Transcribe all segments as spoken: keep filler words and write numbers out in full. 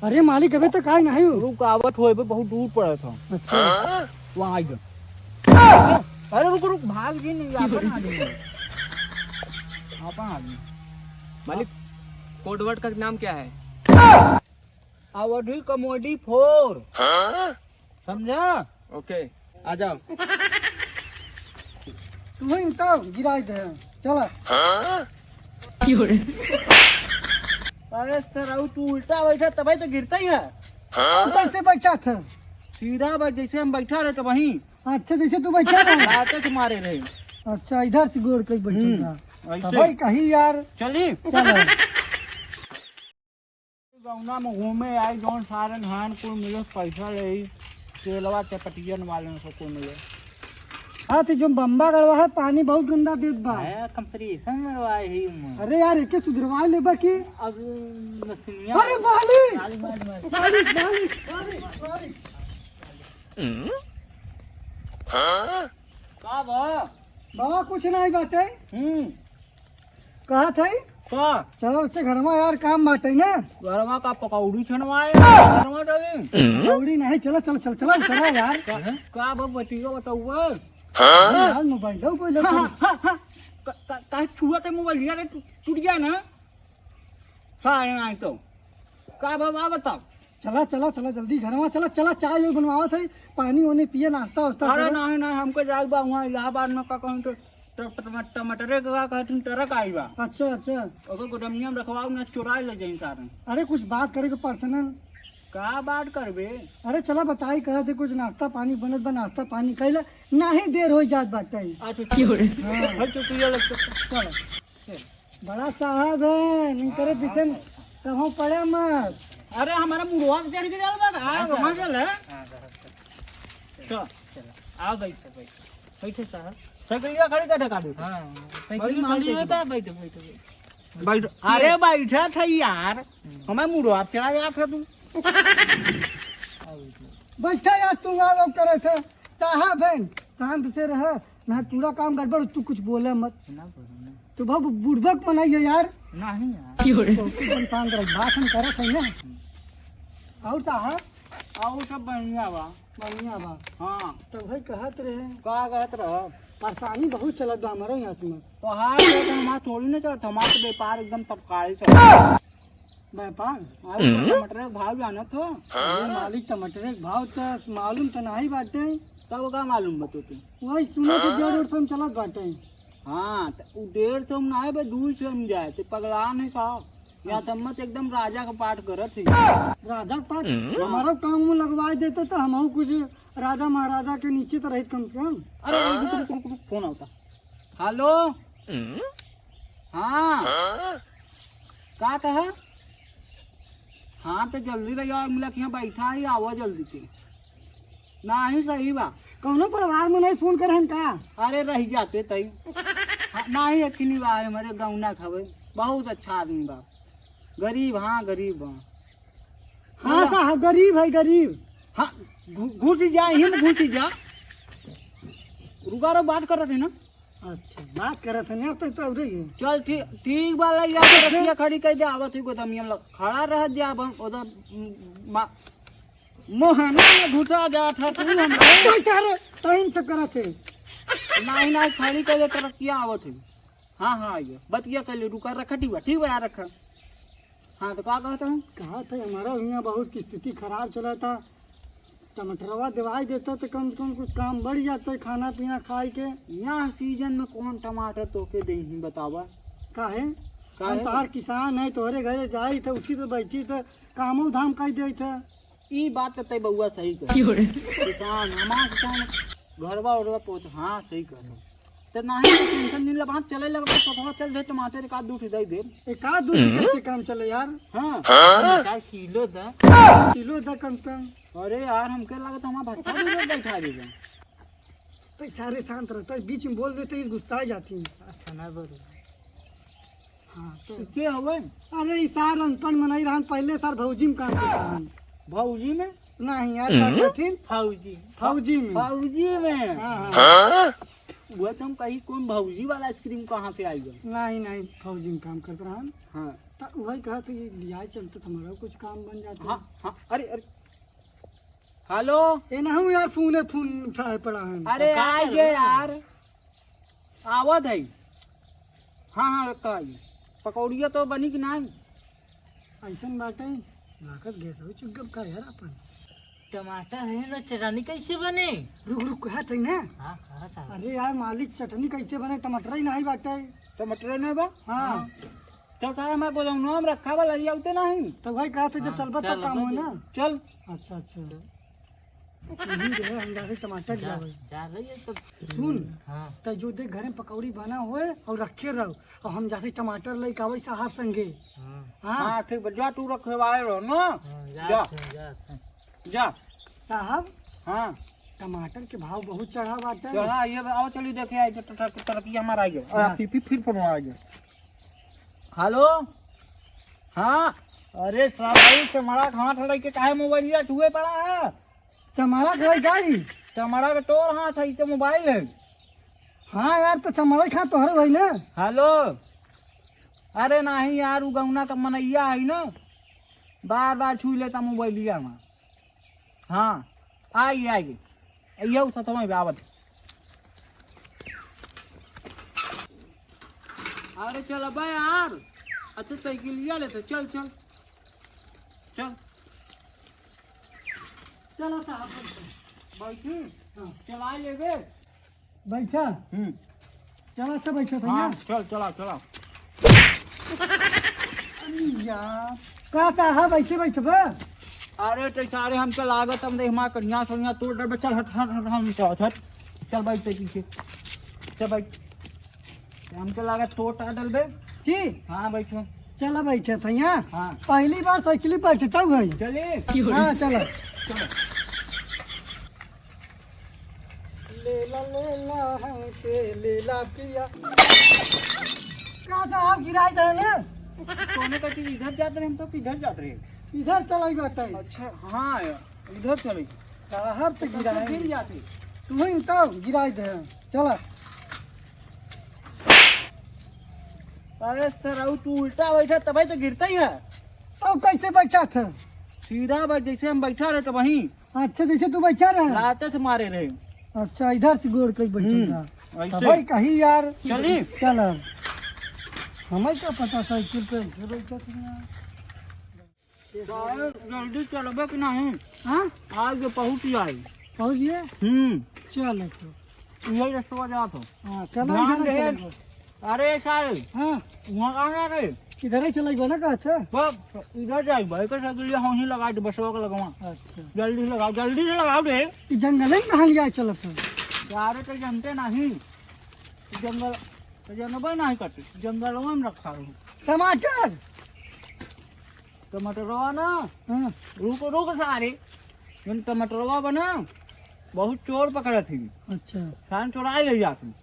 अरे मालिक, अबे तक आए नहीं हो। रुक, आवत होए बे, बहुत दूर पड़त हो। अच्छा। वहाँ आ गया। अरे रुक, रुक, भाग जी नहीं, आपन आदमी है। आपन आदमी। मालिक, कोड वर्ड का नाम क्या है? अवधी कॉमेडी फोर। समझा? ओके, आ जाओ। तू ही तो गिराई दे। चला। अरे सर, अब तू उल्टा बैठा तभी तो गिरता ही है। तू कैसे बैठा था? सीधा बैठ, जैसे हम बैठा रहे तो वहीं। अच्छा, जैसे तू बैठा रहे। लाते से मारे रहे। अच्छा, इधर से गोड़ कहीं बैठा हम्म, था। ऐसे। भाई कहीं यार। चली। चलो। गौना में घूमे आई, जौन सारे धान कुल मिले, पैसा ले, तेलवा चपटियन वाले से कुल मिले। हाँ, तो जो बम्बा गड़वा है, पानी बहुत गंदा देत बा। है, कंप्रेसर मरवाए ही में। अरे यार, एके सुधरवा लेबा की। अब मशीनिया अरे मालिक! मालिक, मालिक, मालिक। मालिक, मालिक, मालिक। का बा? बा, कुछ नहीं बाटे। हम्म। कहा था? का? चलो, उससे घरमा यार काम बाटे ना। घरमा का पकौड़ी छनवाए, घरमा चली। पकौड़ी नहीं, चलो, चलो, चलो, चलो, चलो यार। का, का बा, बतिया बताउआ? यार, मोबाइल दो पहले हाँ, तुम। हाँ, हाँ, हाँ। का, का, का छुआ ते मोबाइल यार, टू-, टूट गया ना? सारे नहीं तो। का बा, बा बताओ। चला, चला, चला, जल्दी घरमा चला, चला, चाय वाय बनवावत है, पानी वानी पिए, नाश्ता वास्ता अरे करे। नहीं, नहीं, हमको जाए बा वहाँ इलाहाबाद में का कहूँ तो ट-, ट-, टमाटरे के का कहते हैं, ट्रक आई बा। अच्छा, अच्छा। ओकर गोदमिया में रखवाओ ना, चोराए ले जाई सारे। अरे कुछ बात करे के पर्सनल। का बात करबे? अरे चला बताई, कहत है कुछ नाश्ता पानी बनत बा, नाश्ता पानी कैला, नाही देर हो जात बाटे। अच्छा, क्यों रे? हाँ। भाई तो पिए लगते। चलो। चल। बड़ा साहब है, इनकरे हाँ, पीछे हाँ, में हाँ। कहूँ पड़ा मत। अरे हमारा मुड़वा पे चढ़ के जाओ बा, हाँ, हाँ, वहाँ साहब। चल है। हाँ, साहब, चल। चल। चल, आओ बैठ, बैठ। बैठे साहब। साइकिलिया खड़ी कर ढका दे। हाँ, बड़ी साइकिल मार खड़ी देगी। होता है, बैठ, बैठ, बैठ। बैठ। अरे बैठा था यार, हम्म। हमें मुड़वा पे चढ़ा जात है तू। आओ बैठ। बैठा यार, तू आ लोग करे थे। साहब हैं, शांत से रह, ना पूरा काम गड़बड़, तू कुछ बोले मत। ना बोलो ना। तू बाबू बुड़बक बनाइए यार। नहीं यार। क्यों रे? तो तू एकदम शांत रह, बात हम करत हैं ना। हम्म। और साहब? और सब बढ़िया बा। बढ़िया बा। हाँ। तो भाई कहत रहे। का कहत रह? परेशानी बहुत चलत बा हमारे यहाँ से मत। तो हाल है तो हमार थोड़ी ना चलत, हमार तो व्यापार एकदम तबकारे चलत। व्यापार? अरे, हम्म। टमाटर के भाव जानत हो? अरे मालिक, टमाटर के भाव त मालूम त नाही बाटे। तब का मालूम बा तोके? वही सुने के डेढ़ सौ में चलत बाटे। हाँ, त उ डेढ़ सौ में नाही बे, दू सौ में जाए, ते पगला नहीं का? या त मत एकदम राजा का पाठ करत है। राजा का पाठ? हम्म। हमारा काम में लगवाए देते तो हमहू कुछ राजा महाराजा के नीचे तो रहित कम से कम। अरे, रुक, रुक, रुक, रुक, फोन आवता। हेलो? हम्म? हाँ। हाँ? का कहा? हाँ, तो जल्दी रहिया, मिला कि यहाँ बैठा ही, आवा जल्दी से। नाही, सही बा। कौनो परिवार में नहीं फोन करे हम का? अरे, रह जाते तई। हाँ, नाही, अखनी बा, हमारे गौना खवे। बहुत अच्छा आदमी बा। गरीब, हाँ, गरीब बा। हाँ बोला। साहब, गरीब है, गरीब। हाँ, घु-, घुस जा, ही में घुस जा। रुका रहो, बात कर रहे थे ना। अच्छा, बात करत हन यार, तो, तो उधर ही। चल, ठीक, ठीक बा, लग जा, रखिया खड़ी कर दे, आवत ही गोदमिया में लग, खड़ा रह जा, अब हम उधर, म-, मा-, मोहना में घुसा जा था तू हमरा। कैसे रे? टाइम से करत है। नहीं, नहीं, खड़ी कर दे, तो रखिया आवत है। हाँ, हाँ, आइए, बतिया कर ले, रुका, रखा, ठीक बा, ठीक बा, यार, रखा। हाँ, तो का कहत हूँ? कहत है, हमारा हियाँ बहुत की स्थिति खराब चला था। टमाटरवा देवाई देता तो कम से कम कुछ काम बढ़ जाता है, खाना पीना खाए के। यहाँ सीजन में कौन टमाटर तोके दे ही बतावा? काहे? काहे? हम तोहार किसान है, तोहरे घरे जाई थे, उठी तो बैठी थे, कामो धाम कर दे थे। ई बात तो तय बउआ सही कहे। क्यों रे? किसान, हमार किसान घरवा उरवा पोत, हाँ, सही कहे। तो नाही तो टेंशन नहीं लेबा, चले लगबा, सफा चल दे, टमाटर एक आध दू ठे दे दे। एक आध दू ठे कैसे काम चले यार? हाँ। हाँ? चार किलो दा। किलो दा कम से कम। अरे यार, हमके लागत हमार भट्ठा भी लोग बैठा देबे। तो सारे शांत रहता है, बीच में बोल देते ही गुस्सा आ जाती है। अच्छा, ना बोलो। हाँ, तो के हवे? अरे, ई सार अनपढ़ मनई रहन, पहले सार भौजी में काम करत रहन। भौजी में? नहीं यार, का हम्म। कहथिन? फौजी। फौजी में। फौजी में? हाँ, हाँ। हाँ? वो तो हम कही, कौन भौजी वाला आइसक्रीम कहाँ से आई गए? नहीं, नहीं, फौजी में काम करत रहन। हाँ। त उहइ कहत है, ये लियाए चलते त हमरो कुछ काम बन जात। हाँ, हाँ, अरे, अरे, हेलो। ए, नहु यार, फोन है, फोन उठाए पड़ा है। अरे, तो का आइए करबे? यार, आवत है। हाँ, हाँ, रखा है। पकौड़िया तो बनी कि नाहीं? अइसन बाटे, लागत गैस हो चुक गब का यार अपन। टमाटर है ना, चटनी कैसे बने? रुक, रुक, कहत है ना। हाँ, कहा साहब। अरे यार मालिक, चटनी कैसे बने? टमाटर ही नहीं बाटे। टमाटर नहीं बा? हाँ। हाँ। चल साहब, हमारे गोदाम में रखा बा, लइ आउते नहीं। तो भाई कहत है, जब हाँ, चलबा तब चल, काम हो ना। चल। अच्छा, अच्छा। चल। यही जो है, हम जाके टमाटर जा, ले आवे। जा रही है तब। सुन, हाँ। त जो देख घरे में पकौड़ी बना होए और रखे रहो, और हम जाके टमाटर लेके आवे साहब संगे। हाँ। हाँ। हाँ, ठीक बा, जा तू रखवाए रहो ना। हाँ, जा, जा। जा, जा। जा। साहब। हाँ। टमाटर के भाव बहुत चढ़ा बाटे। चढ़ा, ये बा, आओ चली देखे आई, तो ट्रक, ट्रक ये हमारा आ गया। हाँ। आ, फिर, फिर, फिर फोन आ गया। हेलो। हाँ। अरे साहब, भाई, चमड़ा के हाथ लइके काहे मोबाइलिया छुए पड़ा है? चमड़ा के है का ई? चमड़ा के तोर हाथ है, ई तो मोबाइल है। हाँ यार, तो चमड़ा के हाथ तोहरे होई ना। हेलो। अरे नहीं यार, उ गौना का मनैया है ना, बार बार छू लेता मोबाइलिया में। हाँ, आइए, आइए। ये उ सतवा में आवत है। अरे चल अबे यार, अच्छा साइकिलिया लेते, चल, चल, चल। चलो साहब, बैठो। बैठी? हाँ। चला लेबे। बैठा। हम्म। चला से बैठा था हाँ, यहाँ। चल, चला, चला। अरे यार, का साहब ऐसे बैठबे? अरे तो सारे हमके लागत हम देख माँ कढ़िया सोनिया तोड़ डरबे। चल हट, हट, हट, हम चल, हट। चल बैठ ते पीछे। चल बैठ। हमके लागत तोड़ टा डलबे। जी। हाँ, बैठो। चला बैठे थे यहाँ। हाँ। पहली बार साइकिल बैठता हूँ भाई। चलिए। हाँ, चला। चलो। लेला, लेला, हमके लेला पिया। का साहब गिराई देले? तोने कहती इधर जात रहे, हम तो किधर जात रहे? इधर चलाई बाटे। अच्छा, हाँ, इधर चले। साहब तो तो गिराए। गिर जाते। तू ही तो गिराई दे। चला। अरे सर, तू उल्टा बैठा तबे तो गिरता ही है। तो कैसे बैठा था? सीधा बैठ, जैसे हम बैठा रहे तो वहीं। अच्छा, जैसे तू बैठा रहे? लाते से मारे रहे। अच्छा, इधर से गोड़ कई बैठल हम्म, रहा। ऐसे। तब भाई कही यार। चली। चल अब। हमें क्या पता साइकिल पे ऐसे बैठा था यार। साहब, जल्दी चलबे कि नहीं? हाँ? आज पहुँच जाए। पहुँच गए? हम्म। चल तो। यही रस्तवा जात हो। हाँ, चला ध्यान इधर दे। चलेगा। अरे साहब। हाँ। वहाँ कहाँ जा रहे? इधर ही चलेगा ना कहते? बस, इधर जाए भाई, कैसे के लिए हम ही लगा दे, बसवा के लगवा। अच्छा। जल्दी से लगाओ, जल्दी से लगाओ रे। ई जंगल में कहाँ लिया चलत है? यार, तो जानते नहीं। जंगल, तो जनबे नहीं करते। जंगलवा में रखा हो। टमाटर। टमाटरवा ना। हाँ। रुक, रुक सारे। जौन टमाटरवा बना, बहुत चोर पकड़त ही। अच्छा। शान चोराए ले जात ही।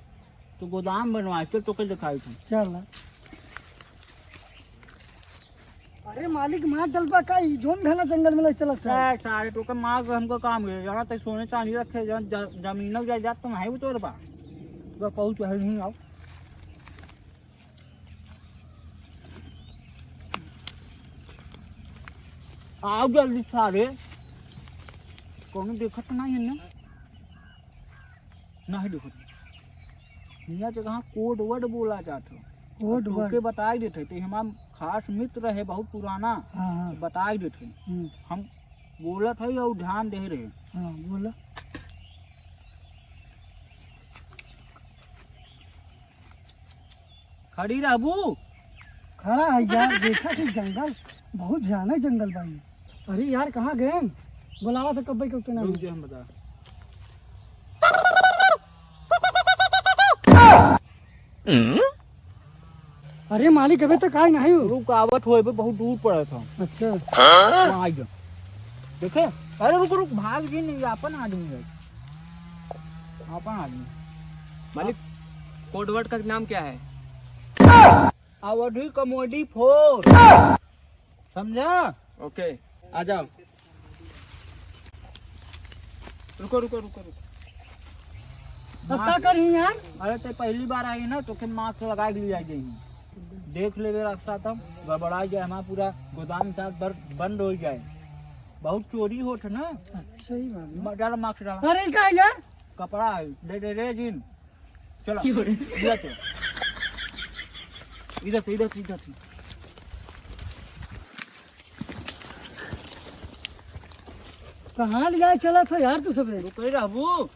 तो गोदाम बनवाए, चल तोके दिखाई थी। चल। अरे मालिक, मार डलबा का, ई जौन घना जंगल में ले चलत है। ए, सारे तोके मार के हमको काम है। यहाँ तक सोने चांदी रखे, जौन ज-, जमीन जायदाद तो नहीं तोर बा। बस पहुँच है नहीं आओ। आओ जल्दी सारे। कौनो देखत नहीं है ना? नहीं देखत। हियाँ जगह कोड वर्ड बोला जात हो। कोड अब तोके वर्ड। बताई देत है, तो हमार खास मित्र है, बहुत पुराना। हाँ, हाँ। बताई देत है। हम्म। हम बोलत है और ध्यान दे रहे। हाँ, बोला। खड़ी रहबू? खड़ा है यार, देखा थी जंगल, बहुत भयानक जंगल बा ई। अरे यार, कहाँ गए? बुलावा था कब्बे के उतना। रुक जा, हम बता। अरे मालिक, अबे तक आए नहीं हो। रुक, आवत होए बे, बहुत दूर पड़ा था। अच्छा। हाँ, आ गया। देखे? अरे रुक, रुक, भाग जी नहीं, अपन आदमी है। अपन आदमी। मालिक, कोड वर्ड का नाम क्या है? अवधी कॉमेडी फोर। समझा? ओके, आ जाओ। रुको, रुको, रुको, रुको। अब का करी यार? अरे, ते पहली बार आई ना, तो के मास्क लगा के ले आई जाइए। देख लेबे रास्ता, तब गड़बड़ा जाए, हमार पूरा गोदाम साथ बर-, बंद होइ जाए। बहुत चोरी होत है ना। अच्छा ही बात है। म-, डाला मास्क डाला। अरे, का है यार? कपड़ा है, दे दे रे जिन। चलो, क्यों रे? इधर से, इधर से, इधर से, इधर से। कहाँ लिया चला था यार तू सबे? रुक ही रहबू।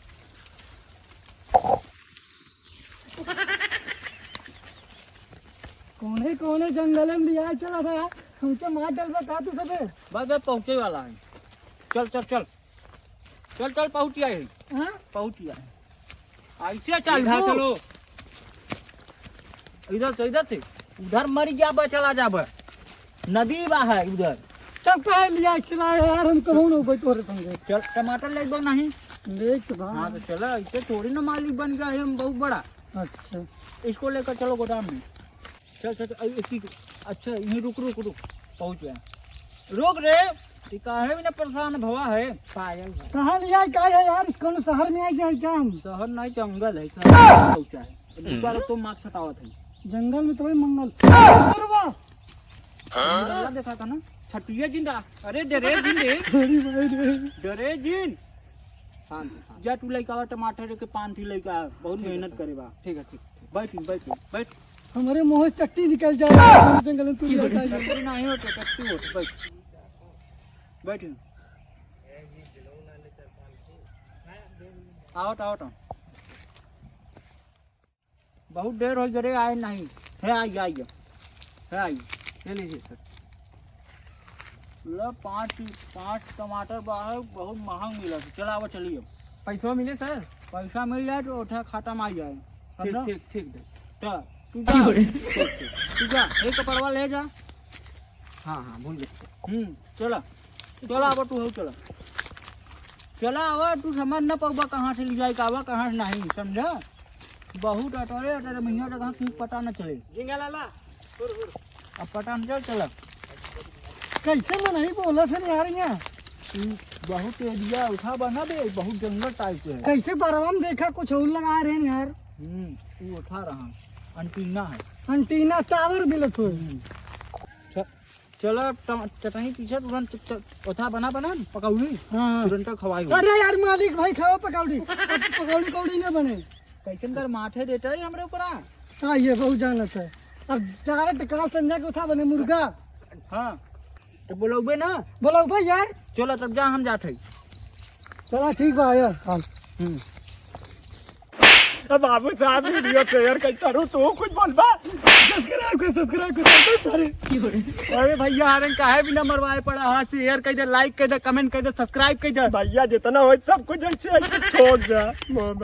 कौने कौने जंगल में लिया चला था यार, हमके मार डलबा का तू सबे? बस, बस पहुँचे वाला है। चल, चल, चल। चल, चल, पहुँच गया है। हाँ? पहुँच गया है। ऐसे चल, इधर चलो। इधर से, इधर से। उधर मर गया बा, चला जाबे। नदी बा है उधर। तब काहे लिया चला है यार, हम कहूँ ना भाई तोरे संगे। चल, टमाटर ले दो नहीं। ले के बा। हाँ, तो चला, ऐसे थोड़ी ना मालिक बन गया है हम बहुत बड़ा। अच्छा। इसको लेकर चलो गोदाम में। चल, चल, चल, अरे, ठीक, अच्छा, यहीं रुक, रुक, रुक, पहुँच गया। रुक रे, ये काहे बिना परेशान भवा है? पायल भाई। कहाँ ले आए, का है यार, इस कौन शहर में आए क्या है क्या हम? शहर नहीं, जंगल है, शहर में पहुँचा है। अब इस बार तो मास्क हटावत है। जंगल में तो वही मंगल। अरे वाह! जंगल देखा था ना, छटुए जिंदा। अरे डरे जिन रे। अरे भाई रे। डरे जिन। शांत, शांत। जा तू लइका बा, टमाटर के पान थी लइका, बहुत ठीक है, मेहनत सर। करे बा। ठीक है, ठीक, ठीक। बैठ, बैठ, बैठ। हमरे मुँह से टट्टी निकल जाए, जंगल में तू जाता है। टट्टी नहीं होते, टट्टी होते, बैठ। बैठ। आवत, आवत। बहुत देर हो गए आए नहीं। है, आई, आई, है, आई। ले लीजिए सर। लो, पाँच, पाँच टमाटर बाहर बहुत महंग मिला था। चला, अब चलिए। पैसवा मिले सर? पैसा मिल जाए तो उठा खाता में आ जाए। ठीक, समझो? ठीक, ठीक दे। चल, तू जा। तू जा, ये कपड़वा ले जा। हाँ, हाँ, भूल गए। हम्म, चला। चला, अब तू हो, चला। चला, अब तू समझ न पउबा कहाँ से ले जाए का, आवा कहाँ से नहीं, समझा? बहुत अटरे, अटरे महीना तक हम पता न चले। झींगा लाला, हुर, हुर। अब पता न चल, चला। कैसे मनई बोलत है यार यहाँ? तू बहुत एरिया उठा बना बे, बहुत जंगल टाइप के है। कैसे बरवा में देखा कुछ और लगा रहे हैं यार। हम्म, तू उठा रहा, एंटीना है। एंटीना टावर मिलत हो। हम्म। छ-, चला टम-, चटनी पीछे तुरंत च-, च-, ओथा बना बना पकौड़ी। हाँ, हाँ। तुरंत खवाई हो। अरे यार मालिक भाई खाओ पकौड़ी। अब पकौड़ी कौड़ी ना बने। कैसन कर माथे देता है हमरे ऊपर आ? हाँ, ये बहुत जानत है। अब जा रहे तो काल संझा के उठा बने मुर्गा। हाँ, तो बोलौबे ना। बोलौबे यार। चलो तब जा, हम जात है। चला ठीक बा यार। हाँ। हम्म। अब बाबू साहब वीडियो शेयर कैसे करूँ, तू कुछ बोल बा। सब्सक्राइब कर, सब्सक्राइब कर, सारे। अरे भैया, हरन काहे बिना मरवाए पड़ा है, शेयर कर दे, लाइक कर दे, कमेंट कर दे, सब्सक्राइब कर दे। भैया जितना हो सब कुछ ऐसे, ऐसे छोड़ दे।